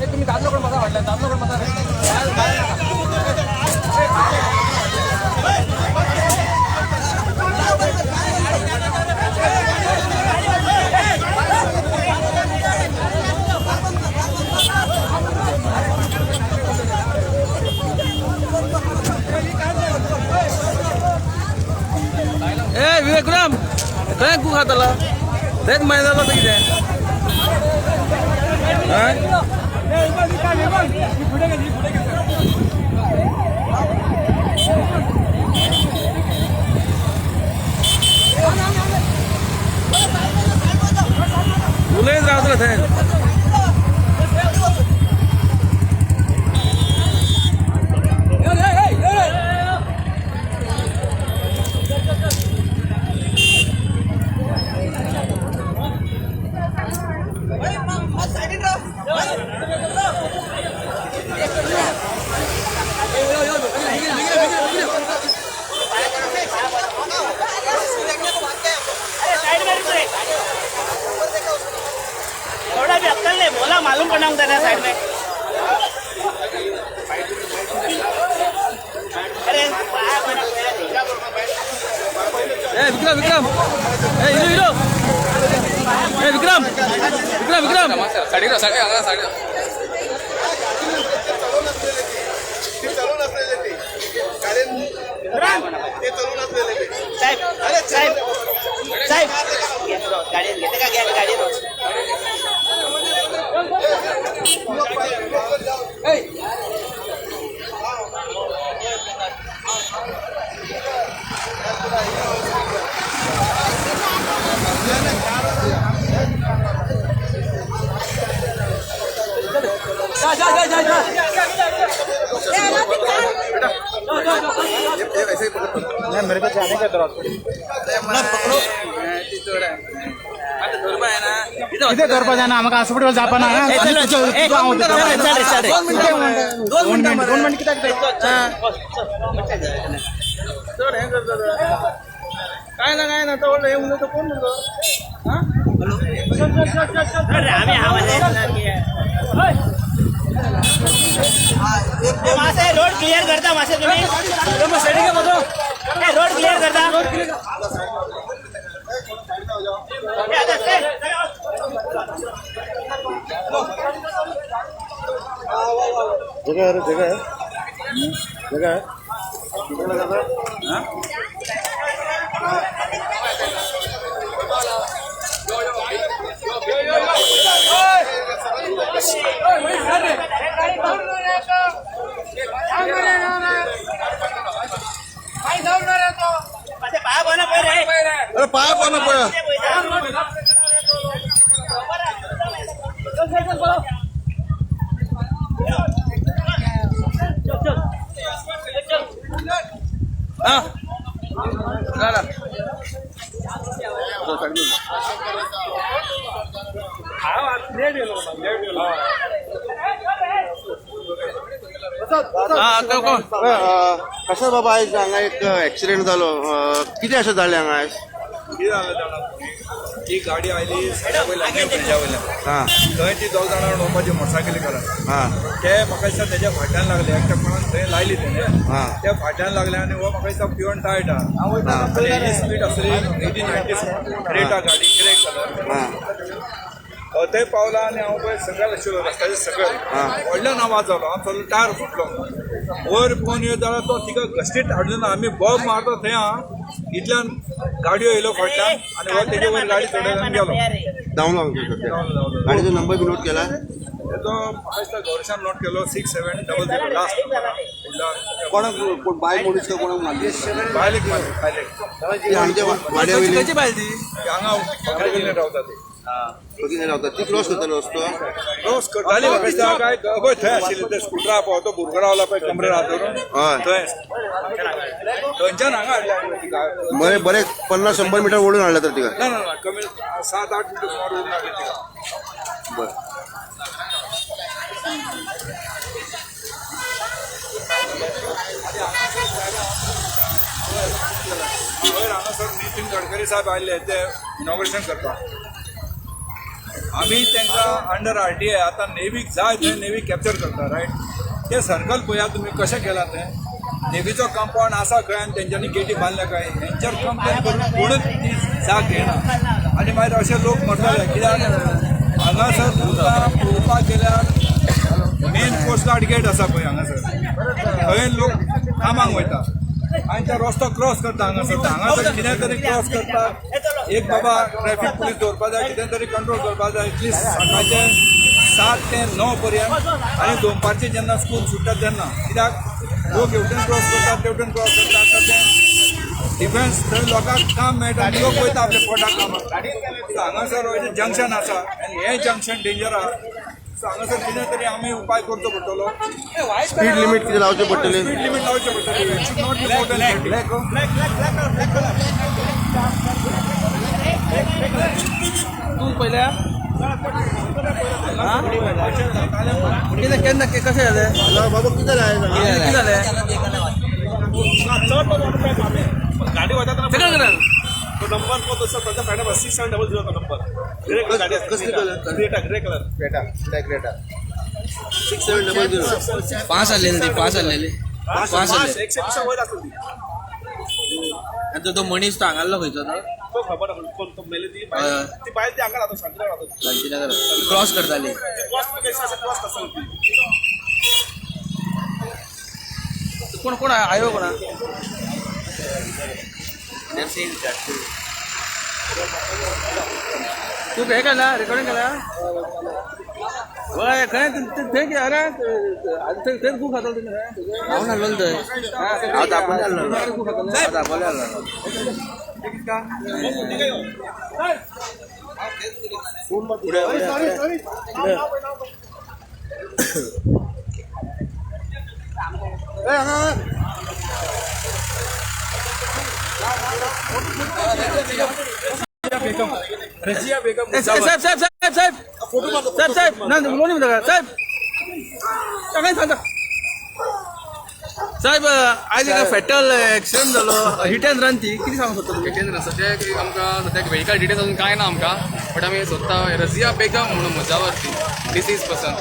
तुम्ही दादलो कोण बसा वाटलं, दादलो कोण बसा. ए विवेकराम, थंय गू खाताला थंयच माय जालो आतां कितें? उलयत रावतलो थंय. थोड़ा भी अक्कल नहीं, बोला मालूम पड़ा तेरा साइड में. अरे ए विक्रम, विक्रम, ए हिरो, हिरो, ए विक्रम, विक्रम, विक्रम. साडी साडी साडी. साहेब साहेब साहेब, गाडी घेते का? घ्या गाडी. जा जा जा जा जा. मेरे को जाने का इथे दरपा जाना, आमकां हॉस्पिटल जावपा ना. दोन मिनटां, 2 मिनट, कित्याक? चड हें करता काय ना काय ना, तो व्हडलो हें उलयता कोण म्हणलो? आम्ही मासे रोड क्लिअर करता, मासे तुम्ही रोड क्लिअर करता. जगह है, जगह है, जगह है. मासे पाया पडना पळय रे. अरे पाय पण पळय. हा ना. हा कोण? कशें बाबा, आयज हांगा एक एक्सिडेंट जालो, कितें अशें जालें हांगा आयज? कितें जालें जाणा तुमी, ती गाडी आयली सायडा वयल्यान, ब्रिजा वयल्यान. हां. थंय ती दोग जाणां उडोवपाची मोटरसायकली करात. हां. ते म्हाका दिसता तेज्या फाटल्यान लागले, एकटेपणान थंय लायली तेणे. हां. त्या फाटल्यान लागले आनी हो म्हाका दिसता पिवन टायट आहा आनी हेजी स्पीड आसली 80-90, क्रेटा गाडी, ग्रे कलर. हां. थंय पावला आनी हांव पळय सकयल आशिल्लो रस्त्याच्या सकयल, व्हडल्यान आवाज जालो, आमचो टायर फुटलो. वयर पळोवन येत जाल्यार तो तिका घस्टीत हाडलो ना. आमी बॉब मारता थंय आहा, इतल्यान गाडयो येयलो फाटल्यान आनी हो तेजे वयर गाडी चडयल्यान गेलो. धांवलो आमच्या. गाडीचो नंबर बी नोट केला? तेजो म्हाका दिसता गौरशान नोट केलो, 6700 लास्ट नंबर फुडल्या. कोणाक, कोण बायल मनीस काय कोणाक मारली? बायलेक मारली, बायलेक. ती हांगच्या वाड्या वयली? खंयची बायल ती? ती हांगा बकरे गल्लीन रावता ती. बघितलं रावता. ती क्रॉस करतालो रस्तो. क्रॉस करताली म्हाका दिसता काय पळय थंय आशिल्ली ते स्कुटरा पावतो भुरगो रावला पळय कमरेर हात धरून. हय. थंय थंयच्यान हांगा हाडली आमकां तिका. बरे बरे 50-100 मिटर ओडून हाडला तर तिका. ना ना ना, कमी 7-8 मिटर सुमार ओडून हाडली तिका. बरं. गडकरी साहेब आयले ते इनॉग्रेशन करपाक. आमी तांकां अंडर आरटीआय आतां नेवीक जाय थंय नेवी कॅप्चर करता, रायट? ते सर्कल पळया तुमी कशें केलां तें. नेवीचो कंपावंड आसा खंय आनी तेंच्यांनी गेटी बांदल्या खंय, हेंचेर कंप्लेन करून कोणूच ती जाग घेयना आनी मागीर अशे लोक मरतले. कित्याक हांगासर तुमकां पळोवपाक गेल्यार मेन कोस्ट गार्ड गेट आसा पळय हांगासर, थंय लोक कामाक वयता आनी ते रस्तो क्रॉस करता हांगासर. हांगासर कितें तरी क्रॉस करता, एक बाबा ट्रॅफिक पुलीस दवरपा जाय, कितें तरी कंट्रोल करपा जाय एटलिस्ट सकाळचे 7 ते 9 पर्यंत आनी दनपारचे जेन्ना स्कूल सुट्टा तेन्ना. कित्याक लोक हेवटेन क्रॉस करतात, तेवटेन क्रॉस करता, आतां तें डिफेन्स थंय लोकांक काम मेळटा आनी लोक वयता आपल्या पोटाक कामाक. सो हांगासर जंक्शन आसा आनी हें जंक्शन डेंजर आहा. सो हांगासर कितें तरी आमी उपाय करचो पडटलो. स्पीड लिमीट कितें लावचें पडटलें? स्पीड लिमीट लावचें पडटली. It should not be more than 30. तूं पयल्या कितें केन्ना कशें जालें? हॅलो बाबा, कितें जालें? कितें जालें? गाडी वता तेन्ना सगळें करा. तो नंबर को तसो ताचा फायदा 6700 तो नंबर. ग्रे कलर गाडी आसता. कसली colour? Creta, grey colour. Creta, black Creta. 6700. Pass आसलेली ती, पास आसलेली, पास आसलेली. एकशे वीसा वयर आसली ती. आनी तो मनीस तो हांगासलो खंयचो तो? तो खबर ना कोण तो मेले ती बायल. हय. ती बायल ती हांगा रावता, शांतीनगर रावता. शांतीनगर क्रॉस करताली. ती क्रॉस कशी आसा, क्रॉस आसा ती. कोण कोण आयो कोणा? तू हे केला, रेकॉर्डिंग केला? वय खंय थंय कितें? अरे थंय थंय गू खातालो तुमी खंय? हांव नासलो थंय, हांव दापोली आसलो, हांव दापोली आसलो. रजिया बेगम. ए, साहेब साहेब साहेब साहेब साहेब साहेब साहेब, ना उलोवणी म्हणटा साहेब, काय सांगता साहेब? आयज एक फेटल एक्सिडंट जालो, हिट अँड रन ती, कितें सांगूंक सोदता तुमी? केंद्र सद्याक आमकां सद्याक व्हेकल डिटेल्स अजून कांय ना आमकां, बट आमी सोदता रजिया बेगम म्हणून मुजावर, ती डिसीज पर्सन,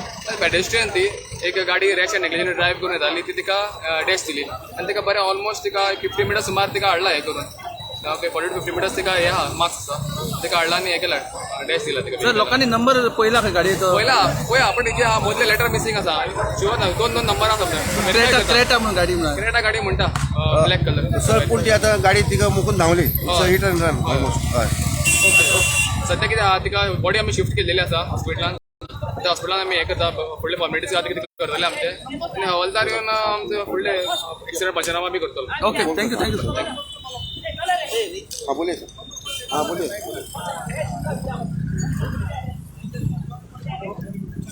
पेडेस्ट्रियन. ती एक गाडी रॅश अँड नेग्लिजंट ड्रायव्ह करून येताली, ती तिका डॅश दिली आनी तिका बरें ऑलमोस्ट तिका 50 मिटर्स सुमार तिका हाडला हें करून, 40 to 50 metres तिका हे आहा, मार्क्स आसा, तिका हाडला आनी हें केला, डॅश दिला तिका. सर, लोकांनी नंबर पयला खंय गाडयेचो? पयला पळया, पण तेजे मदले लेटर मिसींग आसा, शुअर ना. दोन दोन नंबर आसा. क्रेटा, क्रेटा म्हणून गाडी म्हणून. क्रेटा गाडी म्हणटा, ब्लॅक कलर. सर, पूण ती आतां गाडी तिका मुकून धांवली. हिट अँड रन ऑलमोस्ट, हय. सध्या कितें आहा, तिका बॉडी आमी शिफ्ट केलेली आसा हॉस्पिटलान. त्या हॉस्पिटलान आमी हें करता, फुडले फॉर्मेलिटीज आहा ते कितें करतले आमचे आनी हवालदार येवन आमचे फुडले एक्सिडंट पंचनामा बी करतलो. Okay, thank you, thank you. हां बोलिए सर, हां बोलिए.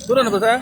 पुरो न्हू साहेब.